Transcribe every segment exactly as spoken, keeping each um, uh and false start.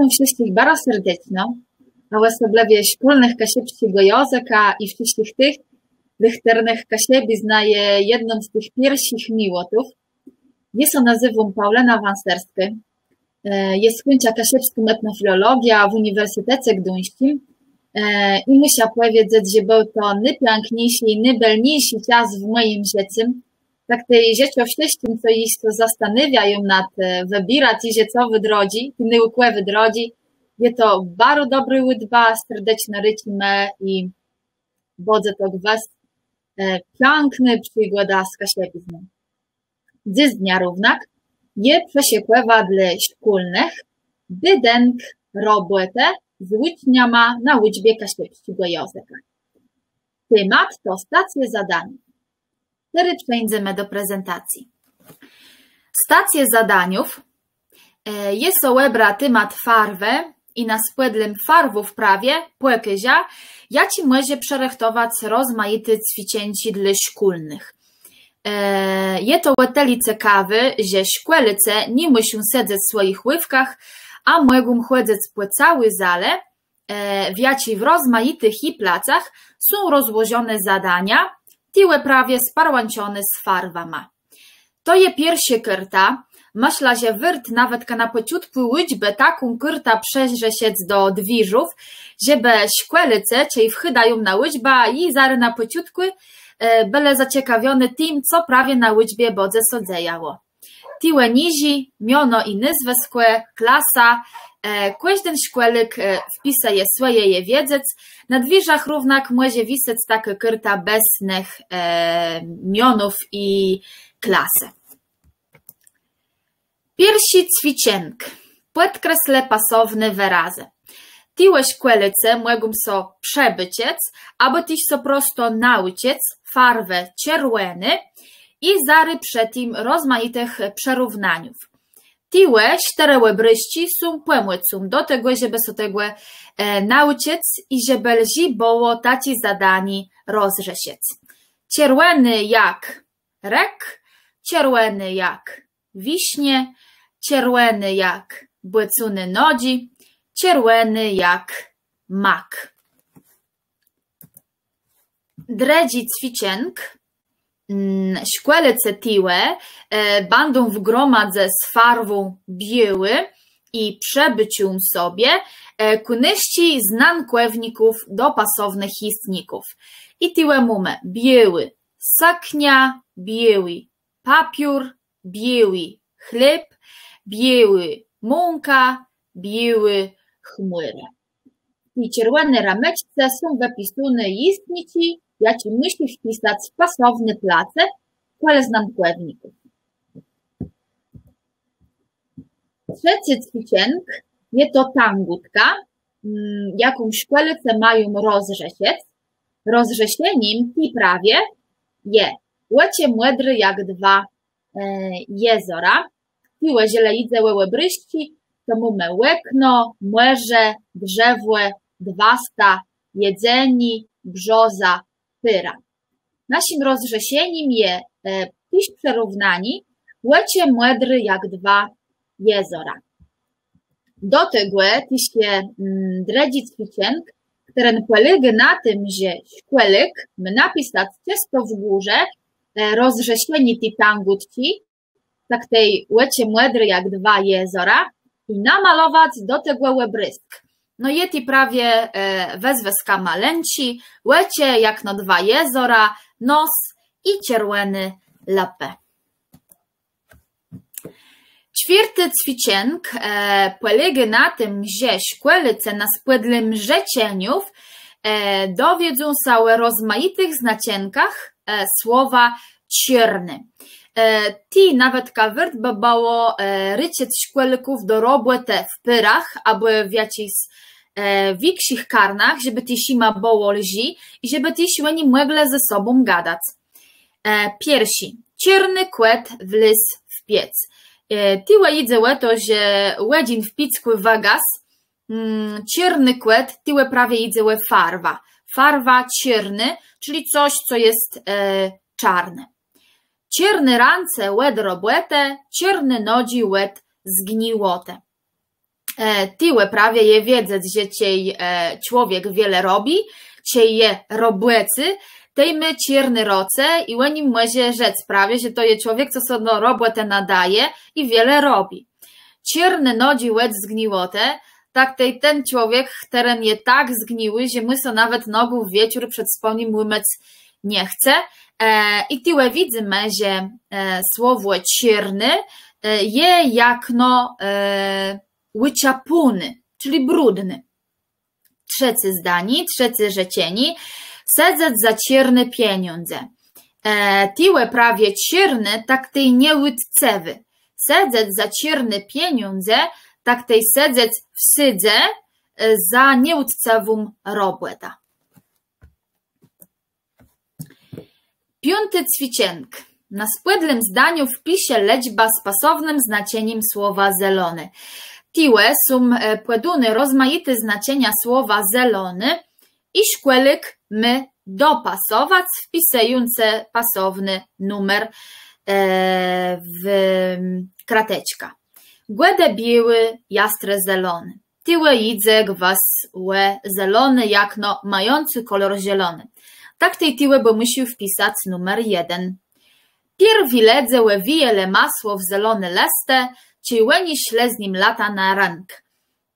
Witóm wszëtczich baro serdeczno, a òsoblëwie szkólnëch kaszëbsczégò jãzëka i wszëtczich tëch, dlô chtërnëch kaszëbizna je jedną z tëch pierszich miłotów. Jô sã nazywóm Paùlëna Wãserskô. E, jô skùńcza kaszëbską etnofilologiã w Ùniwersytece Gduńsczim. E, i mùszã pòwiedzec, że béł to nôpiãkniészi i nôbëlniészi czas w mòjim żëcym. Tak tej rzeczã wszëtczim, co jesz sã zastanôwiają nad, e, wëbiéranié ti żëcowi drodżi, ti nôùkòwi drodżi, je to baro dobrô ùdba, serdeczno rôczimë i bãdze to gwës, e, piãknô przigòda z kaszëbizną. Dzysdnia równak jô przëszëkòwa dlô szkólnëch bédënk robòtë z ùczniama na ùczbie kaszëbsczégò jãzëka. Temat to stacje zadaniów. Terô przeńdzemë do prezentacji. Stacje zadaniów. E, jô so òbra temat farwë i na spòdlim farwów prawie pòkôżã, jaczé mòże przërëchtowac rozmajité cwiczënczi dlô szkólnëch. E, je to ò tëli cekawé, że szkòlôcë nie mùszą sedzec w swòjich łôwkach, a mògą chòdzëc pò całi zalë, e, w jaczi w rozmajitëch ji placach są rozłożoné zadania, tuwò prawie sparłãczoné z farwama. To je pierszô kôrta. Mëszlã, że wôrt nawetka na pòczątkù ùczbë taką kôrtã przërzeszëc do dwiérzów, żebë szkòlôcë, czej wchôdają na ùczbã i zarô na pòczątkù, e, bëlë zacekawiony tim, co prawie na ùczbie bãdze sã dzejało. Tuwò niżi, miono i nôzwëskò, klasa, e, kòżden szkòlôk, e, wpisëje swòje, je wiedzec. Na dwiérzach równak mòże wisec takô kôrta bez nëch, e, mionów i klasë. Pierszi cwiczënk. Pòdkreslë pasowné wërazë. Tuwò szkòlôcë mògą so przëbôczëc, abò téż so prosto naùczëc farwë czerwòny i zarô przë tim rozmajitëch przërównaniów. Tuwò sztërë òbrôzczi są pòmòcą do tegò, żebë so tegò, e, naùczëc i żebë lżi bëło taczé zadanié rozrzeszëc. Czerwòny jak rek, czerwòny jak wisznie, czerwòny jak bòcóné nodżi, czerwòny jak mak. Drëdżi cwiczënk. Mm, szkòlôcë tuwò, e, bãdą w gromadze z farwą biôłi i przëbôczą sobie, e, kùnôszczi znankòwników do pasownëch jistników. I tuwò mómë biôłi sëkniô, biôłi papiór, biôłi chléb, biôłi mąka, biôłi chmùra. W ti czerwòny rameczce są wëpisóné jistniczi, jaczé mùszi wpisac w pasowné place kòl znankòwników. Trzecy cwiczënk je to tãgódka, mm, jaką szkòlôcë mają rozrzeszëc. Rozrzeszenim ti prawie je òczë mòdré jak dwa, e, jezora. Tuwò, żelë jidze ò òbrôzczi, to mómë òkno, mòrze, drzewò, dwasta, jedzenié, brzoza, përa. Naszim rozrzeszenim je, e, téż przërównanié, òczë mòdré jak dwa jezora. Do tegò téż je, mm, drëdżi cwiczënk, chtëren pòlégô na tim, że szkòlôk mô napisac czësto w górze, e, rozrzeszenié ti tãgódczi, tak tej òczë mòdré jak dwa jezora i namalowac do tegò òbrôzk. No je tu prawie, e, wëzwëska malënczi, òczë jak no dwa jezora, nos i czerwòné lëpë. Czwiôrti cwiczënk, e, pòlégô na tim, że szkòlôcë na spòdlim rzeczeniów, e, dowiedzą sã ò rozmajitëch znaczënkach, e, słowa czôrny. E, tu nawetka wôrt bë bëło, e, rëszëc szkòlôków do robòtë w pôrach abò w jaczichs, e, wikszich karnach, żebë téż jima bëło lżi i żebë téż òni mòglë ze sobą gadac. E, pierszi. Czôrny kòt wlôzł w piéc. E, tuwò jidze ò to, że òdżin w piéckù wëgasł, mm, czôrny kòt, tuwò prawie jidze ò farwã. Farwa czôrny, czyli coś, co jest, e, czarne. Czôrné rãce òd robòtë, czôrné nodżi òd zgniłotë. E, tuwò prawie je wiedzec, że czej, e, człowiek wiele robi, czej je robòcy, tej mô czôrné rãce i ò nim mòże rzec prawie, że to je człowiek, co sã do robòtë nadaje i wiele robi. Czôrné nodżi òd zgniłotë, tak tej ten człowiek, chtëren je tak zgniłi, że mùszi nawet nogów wieczór przed spanim ùmëc nie chce. E, i tuwò widzymë, że, e, słowò czôrné, e, je jakno, e, ùczapóny, czëlë brudny. Trzecé zdanié, trzecé rzeczenié. Sedzec za czôrné pieniądze. E, tuwò prawie czôrné, tak tej nieùtcëwé. Sedzec za czôrné pieniądze, tak tej sedzec w sądze, e, za nieùtcëwą robòtã. Piąti cwiczënk. Na spòdlim zdaniów wpiszë lëczbã z pasownym znaczenim słowa zelony. Tuwò są, e, pòdóné rozmajité znaczenia słowa zelony i szkòlôk mô dopasowac, wpisëjącë pasowny numer, e, w krateczkã. Gòdë biôłé, Jastrë zelony. Tuwò jidze gwës ò zelony jakno mający kòlor zelony. Tak tej tuwò bë mùszôł wpisac numer jeden. Pierwi lëdze òwijelë masło w zeloné lëstë, czej òni szlë z nim lata na rënk.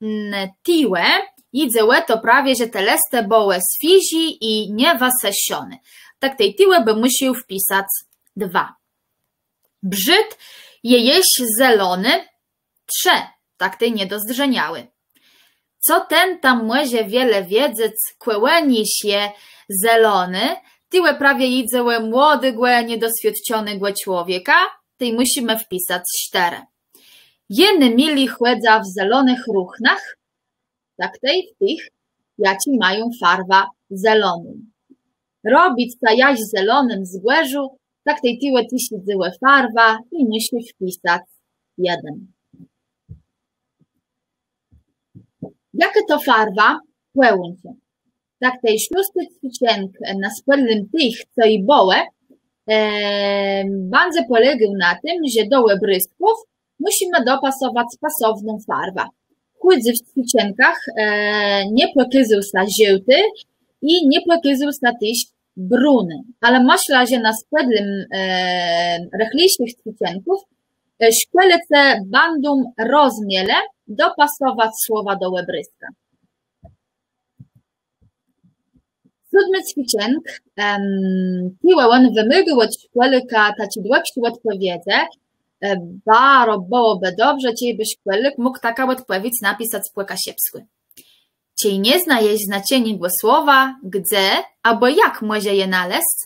Mm, tuwò jidze ò to prawie, że te lëstë bëłë swiéżé i niewësëszoné. Tak tej tuwò bë mùszôł wpisac dwa. Brzôd je jesz zelony, trzë, tak tej niedozdrzeniałi. Co ten tam mòże wiele wiedzec, kò òn jesz je zelony, tuwò prawie jidze ò młodégò, niedoswiôdczonégò człowieka, tej mùszimë wpisac sztërë. Jô nômili chòdzã w zelonëch ruchnach, tak tej w tëch, jaczé mają farwã zeloną. Robic sã jaż zelonym z gòrzu, tak tej tuwò téż jidze ò farwã i mùszi wpisac jeden. Jakô to farwa? Pòłączë. Tak tej szósti cwiczënk na spòdlim tëch, co ju bëłë, e, bãdze pòlégôł na tim, że do òbrôzków mùszimë dopasowac pasowną farwã. Chòc w cwiczënkach, e, nie pòkôzôł sã żôłti i nie pòkôzôł sã téż bruny. Ale mëszlã, że na spòdlim, e, rëchlészich cwiczënków, e, szkòlôcë bãdą rozmielë dopasowac słowa do òbrôzka. Sódmi cwiczënk, em, tuwò òn wëmôgô òd szkòlôka taczi dłëgszi òdpòwiedzë, e, baro bëłobë dobrze, czejbë szkòlôk mógł taką òdpòwiédz napisac pò kaszëbskù. Czej nie znajesz znaczeniô słowa, gdze abò jak mòże je nalezc,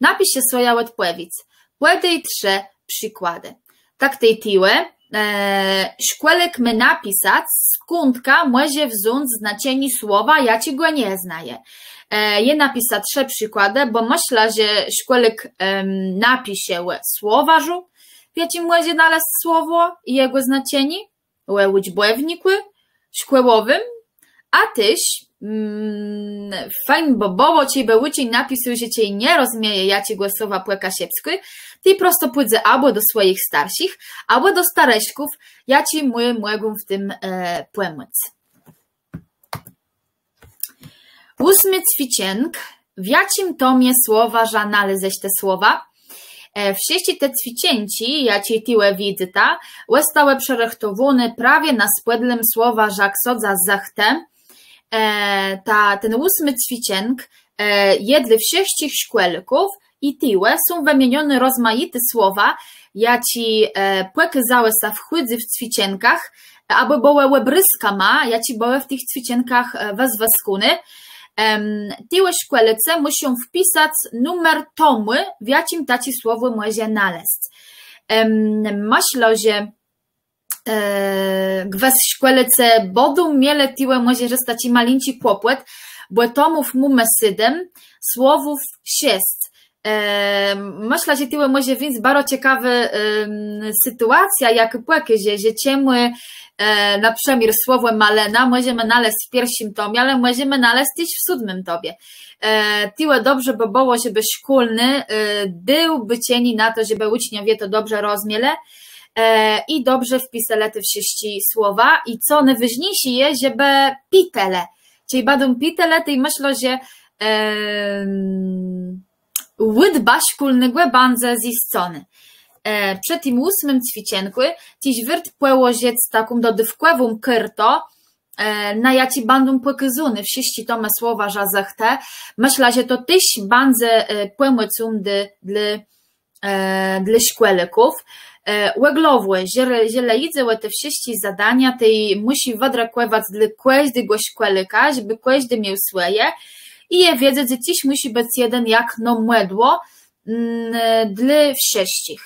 napiszë swòjã òdpòwiédz. Pòdôj trzë przikładë. Tak tej tuwò, e, szkòlôk mô napisac, skądka mòże wząc znaczenié słowa, jaczégò nie znaje. E, jô napisa trzë przikładë, bò mëszlã, że szkòlôk, em, napisze ò słowarzu, w jaczim mòże nalezc słowò i jegò znaczenié, ò ùczbòwnikù szkòłowim, a téż, mm, fejn bë bëło, czejbë ùczéń napisôł, że czej nie rozmieje jaczégò słowa pò kaszëbskù, tej prosto pùdze abò do swòjich starszich, abò do starëszków, jaczi mù mògą w tim, e, pòmòc. Ósmi cwiczënk. W jaczim tomie słowarza nalezesz te słowa? E, wszëtczé te cwiczënczi, jaczé tuwò widzyta, òstałë przërëchtowóné prawie na spòdlim słowarza ksãdza Zëchtë. E, ta, ten ósmi cwiczënk, e, je dlô wszëtczich szkòlôków, i tuwò są wëmienioné rozmajité słowa, jaczé, e, pòkôzałë sã w chòdze w cwiczënkach, abò bëłë òbrôzkama, jaczé bëłë w tëch cwiczënkach, e, wëzwëskóné. Em, tuwò szkòlôcë mùszą wpisac numer tomù, w jaczim taczé słowò mòże nalezc. Em, mëszlã, że e, gwës szkòlôcë bãdą mielë tuwò mòże rôz taczi malinczi kłopòt, bò tomów mómë sétmë, słowów szesc. E, mëszlã, że tuwò mòże wińc baro cekawô, em, sytuacjô, jak pòkôże, że czemù, e, na przëmiôr słowò malëna mòżemë nalezc w pierszim tomie, ale mòżemë nalezc téż w sódmim tomie. E, tuwò dobrze bë bëło, żebë szkólny, e, dôł bôczenié na to, żebë ùczniowie to dobrze rozmielë. i dobrze wpiselë te wszëtczé słowa. I co nôwôżniészé je, żebë pitelë. Czej bãdą pitelë, tej mëszlã, że ùdba szkólnégò bãdze zjisconô. Przë tim ósmim cwiczënkù téż wôrt pòłożëc taką dodôwkòwą kôrtã, na jaczi bãdą pòkôzóné wszëtczé te mòje słowa, że zechce. Mëszlã, że to téż bãdze pòmòcą dlô dlô szkòlôków. Òglowò, żelë jidze ò te wszëtczé zadania, tej mùszi wëdrëkòwac dlô kòżdégò szkòlôka, żebë kòżdi miôł swòje. I je wiedzec, że téż mùszi bëc jeden jakno mòdło dlô wszëtczich.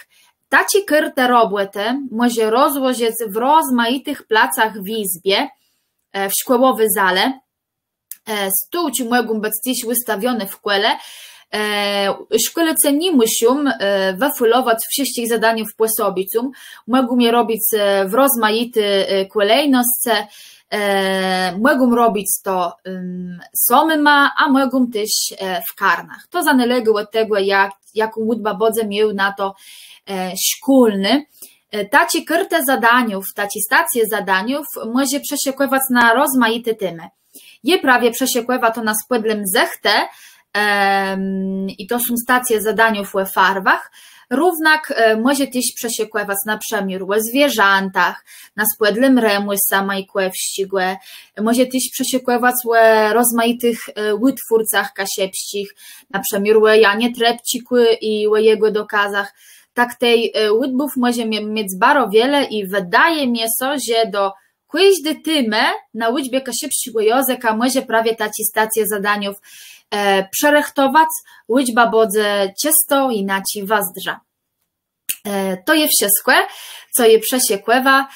Taczé kôrtë robòtë mòże rozłożëc w rozmajitëch placach w jizbie, w szkòłowi zalë. Stółczi mògą bëc téż wëstawioné w szkòle. Szkòlôcë nie mùszą wëfùlowac wszëtczich zadaniów pòsobicą, mògą je robic w rozmajiti kòlejnoscë. Mògą robic to samima, a mògą téż w karnach. To zanôlégô òd tegò, jaką ùdbã bãdze miôł na to szkólny. Taczé kôrtë zadaniów, taczé stacje zadaniów mòże przëszëkòwac na rozmajité témë. Jô prawie przëszëkòwa to na spòdlim zechce, i to są stacje zadaniów ò farwach. Równak mòże téż przëszëkòwac na przëmiôr ò zwierzãtach, na spòdlim Remùsa Majkòwsczégò. Mòże téż przëszëkòwac ò rozmajitëch ùtwórcach kaszëbsczich, na przëmiôr ò Janie Trepczikù i ò jegò dokôzach. Tak tej ùdbów mòże miec baro wiele i wëdôwô mie sã, że do kòżdi témë na ùczbie kaszëbsczégò jãzëka mòże prawie taczé stacje zadaniów przërëchtowac. Ùczba bãdze czësto jinaczi wëzdrza. To je wszëtkò, co jô przëszëkòwa.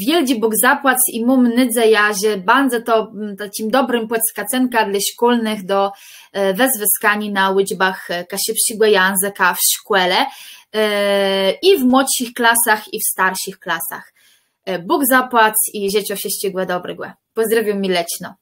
Wiôldżi Bóg zapłac i móm nôdzejã, że bãdze to taczim dobrim pòdskacënkã dlô szkólnëch do wëzwëskaniô na ùczbach kaszëbsczégò jãzëka w szkòle, i w młodszich klasach, i w starszich klasach. Bóg zapłac i żëczã wszëtczégò dobrégò. Pòzdrôwióm mileczno.